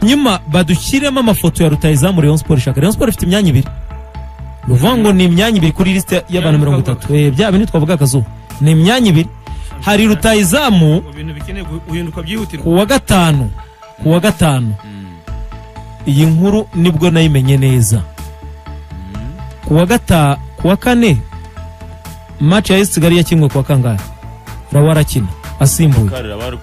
Nyuma badushyiremo amafoto ya rutahizamu Rayon Sport ishaka. Rayon Sport ifite imyanya ibiri, ni ukuvuga ngo ni imyanya ibiri kuri lisite y'abantu 30. Bya bindi twavuga akazuba, ni imyanya ibiri. Hari rutahizamu kuwa gatanu iyi nkuru nibwo nayimenye neza. Kuwa kane match ya AS Kigali yakinwe kuwa kangahe? Rawara akina asimbuye.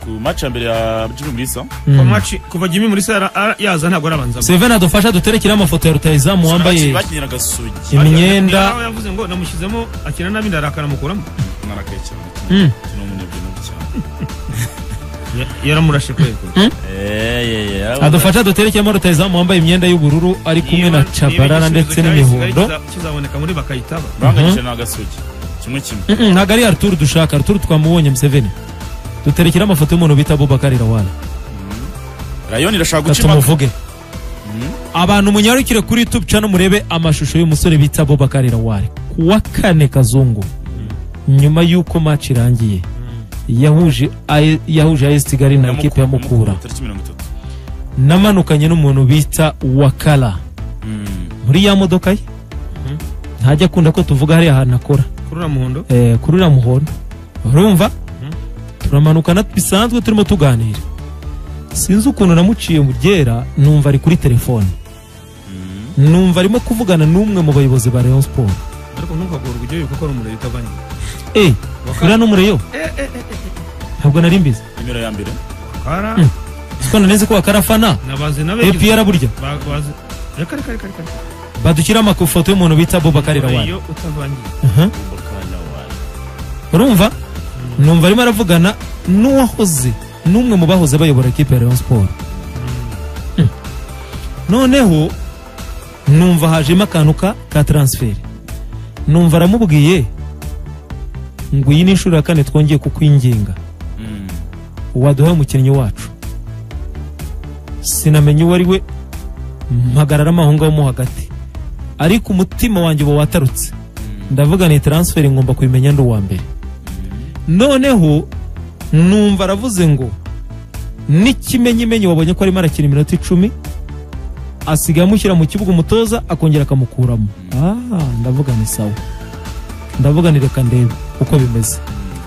Ku match ya mbere ya Jimmy Mulisa. Kwa match kuva Jimmy Mulisa yaza ntabwo arabanza. Seven adufasha duterekera amafoto ya rutahizamu wambaye imyenda. Yavuze ngo namushyizemo akina nabi ndarakara mukuramo. Narakaye cyane. Yaramurashe kwego. Adufasha duterekemo rutahizamu wambaye imyenda y'ubururu ari kumwe na Chabarara ndetse n'imihondo. Kizaboneka muri bakayitaba. Banganyije na Gasogi. Kimwe kimwe. Ntabwo ari Arthur dushaka, Arthur twamubonye Museveni. Duterekera amafoto y'umuntu bita Abubakar Lawal. Rayon irashaka gucima. Tumuvuge. Abantu munyarukire kuri YouTube channel murebe amashusho y'umusore bita Abubakar Lawal. Kuwa kane Kazungu. Nyuma y'uko match irangiye. Yahuje AS Kigali na ekipe ya Mukura. Namanukanye n'umuntu bita Wakala. Muri ya modoka ye. Ntajya akunda ko tuvuga hari ahantu akora. Kurura muhondo? Kurura muhondo. Urumva? Turamanukana bisanzwe turimo tuganira. Sinzi ukuntu namuciye mu ryera numva ari kuri telefone. Numva arimo kuvugana n'umwe mu bayobozi ba Rayon Sport. Ariko ntukagorwe ujye yuko ari umuriro utavanye. Uriya n'umuriro? Ntabwo nari mbizi. Nimero ya mbere. Wakara. Siko nzi ko Wakara afana. Nabaze nabe. APR burya. Baze. Reka. Badukira amafoto y'umuntu bita Abubakar Lawal. Iyo utavangiye. Urumva? Numva arimo aravugana n'uwahoze n'umwe mu bahoze bayobora ekipe ya Rayon Sport. Noneho numva hajemo akantu ka transfer. Numva aramubwiye ngo iyi ni inshuro ya kane twongeye kukwinginga. Waduhaye umukinnyi wacu. Sinamenye uwo ari we, mpagarara aho ngaho mo hagati. Ariko umutima wanjye uba watarutse. Ndavuga ni transfer ngomba kubimenya ndi uwa mbere. Noneho numva aravuze ngo n'ikimenyimenyi wabonye ko arimo arakina iminota 10 asigaye amushyira mu kibuga umutoza akongera akamukuramo. Ndavuga ni sawa. Ndavuga ni reka ndebe uko bimeze.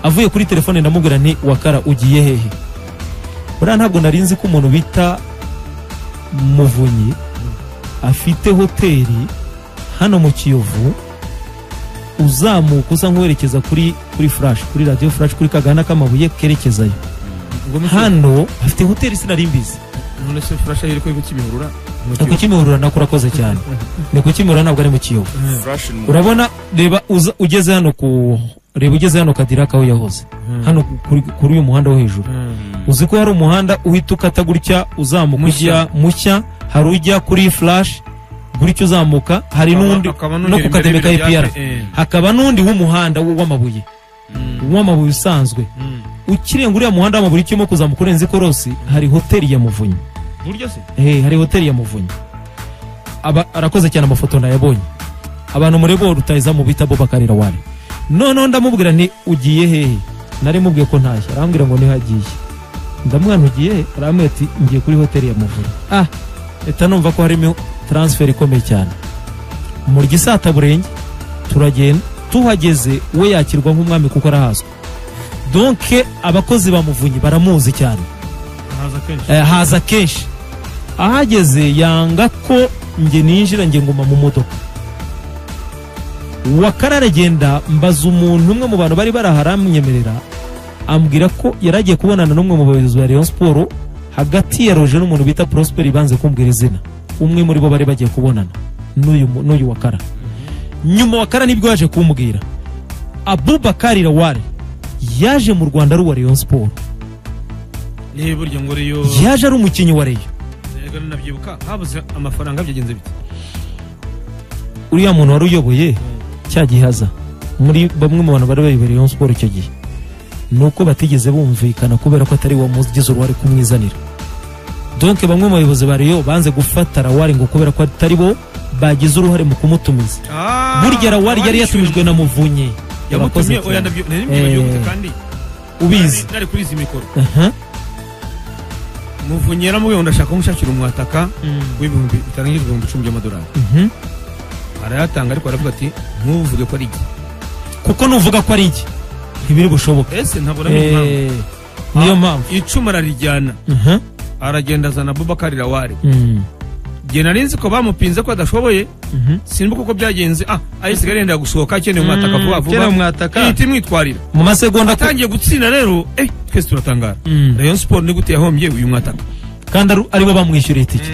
Avuye kuri telefone ndamubwira nti Wakara ugiye hehe? Buriya ntabwo nari nzi ko umuntu bita Muvunyi afite hoteli hano mu Kiyovu, uzamuka usa nk'uwerekeza kuri Flash, kuri Radio Flash, kuri Kagana k'amabuye kerekezayo. Hano afite hoteli sinari mbizi. None se Flash iri ko Kimihurura? Ku Kimihurura nako urakoze cyane. Ni ku Kimihurura ntabwo ari mu Kiyovu. Urabona reba ugeze hano ku reba ugeze hano Kadiraka aho yahoze. Hano kuri uyu muhanda wo hejuru. Uzi ko hari umuhanda uhita ukata gutya uzamuka ujya mushya, hari ujya kuri Flash gutya uzamuka, hari n'undi no ku Kademe ka APR. Hakaba n'undi w'umuhanda w'amabuye. W'amabuye usanzwe. Ukirenga uriya muhanda w'amabuye ukirimo kuzamuka urenze ikorosi, hari hoteli ya Muvunyi. Buryo se? Hari hoteli ya Muvunyi. Arakoze cyane amafoto nayabonye. Abantu murebo rutahizamu bita Abubakar Lawal. Noneho ndamubwira nti ugiye hehe? Nari mubwiye ko ntashye. Arambwira ngo niho agiye. Ndamwana ugiye he? Arambwira ati ngiye kuri hoteli ya Muvunyi. Eta numva ko harimo transfer ikomeye cyane. Mu Gisata Burenge turagenda, tuhageze we yakirwa nk'umwami kuko arahazwa. Donc abakozi ba Muvunyi baramuzi cyane. Haza kenshi. Ahageze yanga ko nge ninjira nge nguma mu modoka. Wakara aragenda mbaza umuntu umwe mu bantu bari baraharamyemerera, ambwira ko yaragiye kubonana n'umwe mu bayobozi ba Rayon Sport hagati ya Roger n'umuntu bita Prosper ibanze kumbwira izina. Umwe muri bo bari bagiye kubonana n'uyu Wakara. Nyuma Wakara nibwo yaje kumbwira Abubakar Lawal yaje mu Rwanda ari uwa Rayon Sport. Ni buryo ngo Rayon yaje ari umukinnyi wa Rayon. Yego nabyibuka habuze amafaranga byagenze bite? Uriya muntu wari uyoboye cya gihaza muri bamwe mu bantu bari bayoboye Rayon Sport icyo gihe, nuko batigeze bumvikana kubera ko atari wamugize uruhare kumwizanira. Donc bamwe mu bayobozi ba Rayon banze gufata Lawal ngo kubera ko atari bo bagize uruhare mu kumutumiza. Burya Lawal yari yatumijwe na Muvunyi. Yamutumye oya ndabyo nari mbibagiwe kandi ubizi nari kuri izi mikoro. Muvunyi yaramubwiye ngo ndashaka kumushakira umwataka w'ibihumbi bitarengeje $10,000 by'amadolari. Arayatanga ariko aravuga ati ntuvuge ko ari iki, kuko nuvuga ko ari iki ntibiri bushoboke. Ese ntabwo namenye impamvu. Niyo mpamvu icumu ararijyana, aragenda azana Abubakar Lawali. Jye nari nzi ko bamupinze ko adashoboye, simba kuko byagenze. Ayisigaye yenda gusohoka akeneye umwataka vuba vuba, akeneye umwataka ihita imwitwarira mu masegonda atangiye gutsinda rero twese turatangara. Rayon Sport ni gute yahombye uyu mwataka kandi aribo bamwishyuriye itike?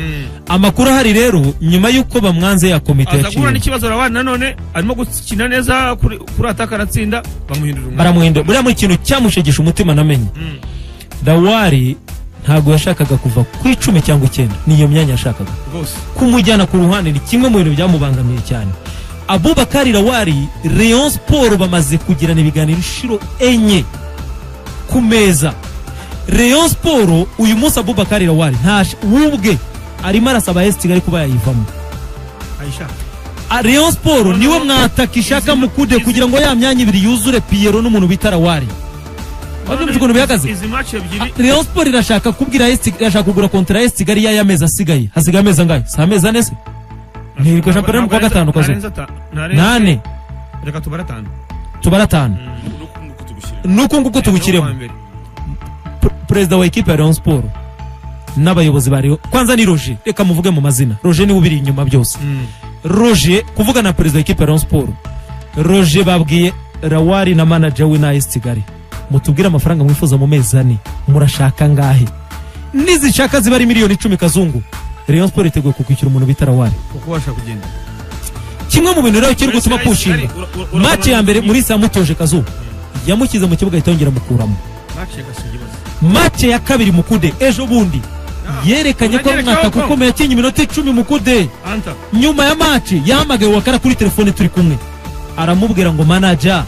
Amakuru ahari rero nyuma y'uko bamwanze ya komite aza guhura yaciye n'ikibazo Lawali nanone arimo gukina neza kuri ataka aratsinda, bamuhindura umwanya, baramuhindura. Buriya mu kintu cyamushegesha umutima namenye, Lawali ntabwo yashakaga kuva ku 10 cyangwa 9, niyo myanya yashakaga rwose. Kumujyana ku ruhande ni kimwe mu bintu byamubangamiye cyane. Abubakar Lawali, Rayon Sport bamaze kugirana ibiganiro inshuro 4 ku meza. Rayon Sport uyu munsi Abubakar Lawali wubwe arimo arasaba AS Kigali kuba yayivamo. Rayon Sport niwe mwataka ishaka Mukude kugira ngo ya myanya ibiri yuzure Pierrot n'umuntu bita Lawali. Wabyumvise ukuntu bihagaze? Rayon Sport irashaka kubwira AS, irashaka kugura kontra AS Kigali y'aya mezi asigaye. Hasigaye amezi angahe? Si amezi ane se? Ntiriko shampiyona mu kwa gatanu kazo. 8. Reka tubare 5. Tubare 5. Nuko nguko tugushyiremo. Perezida wa equipe ya Rayon Sport n'abayobozi ba Rayon, kwanza ni Roger, reka muvuge mu mazina. Roger niwe ubiri inyuma byose. Roger kuvuga na perezida wa equipe ya Rayon Sport. Roger babwiye Lawali na manager we na AS Kigali, mutubwire amafaranga mwifuza mu mezi ane, murashaka ngahe? Nizishaka ziba ari miliyoni 10 kazungu, Rayon Sport iteguye kukwishyura umuntu bita Lawali kuko washaka kugenda. Kimwe mu bintu rero kiri gutuma pushinga match ya mbere muri samutoje kazungu yamushyize mu kibuga itongera mukuramo. Match ya kabiri Mukude ejo bundi yerekanye ko mwataka ukomeye, yakinye iminota 10 Mukude. Nyuma ya match yahamagaye Wakara kuri telefone turi kumwe, aramubwira ngo manager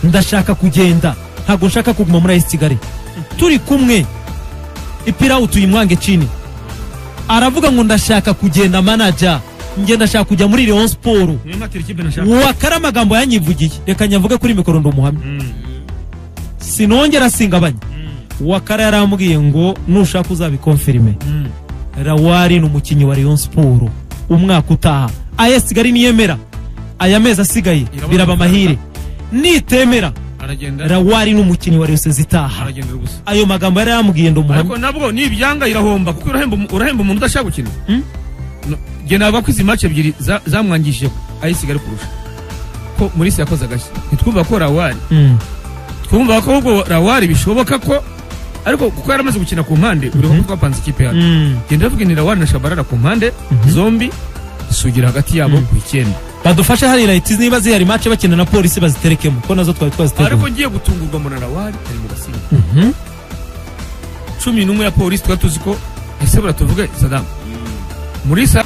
ndashaka kugenda, ntabwo nshaka kuguma muri AS Kigali. Turi kumwe ipira tuyimwange chini, aravuga ngo ndashaka kugenda manager, nge ndashaka kujya muri Rayon Sport. Wakara amagambo yanyivugiye, reka nyavuge kuri mikoro ndo umuhamya, sinongera singabanya. Wakara yarambwiye ngo nushaka uzabikonfirme, Lawali ni umukinnyi wa Rayon Sport umwaka utaha. AS Kigali niyemera aya mezi asigaye biraba amahire, nitemera Lawali ni umukinnyi wa Rayon zitaha. Ayo magambo yari yambwiye ndo umuhamya. Ariko nabwo nibyanga irahomba kuko urahemba umuntu udashaka gukina. Nge navuga ko izi match ebyiri zamwangishije AS Kigali kurusha ko muri se yakoze agashya. Ntitwumva ko Lawali, twumva ko ubwo Lawali bishoboka ko, ariko kuko yaramaze gukina ku mpande uri ko twapanze ikipe yacu. Genda ndavuga ni Lawali na Shabarara ku mpande zombi, sugira hagati yabo ku 9. Badufashe hari right niba zihari match bakina na polisi baziterekemo ko nazo twari twaziteguye. Ariko ngiye gutungurwa mbona Lawali ari mu gasinga 11 ya polisi twari tuzi ko ese buratuvuge Saddam muri sa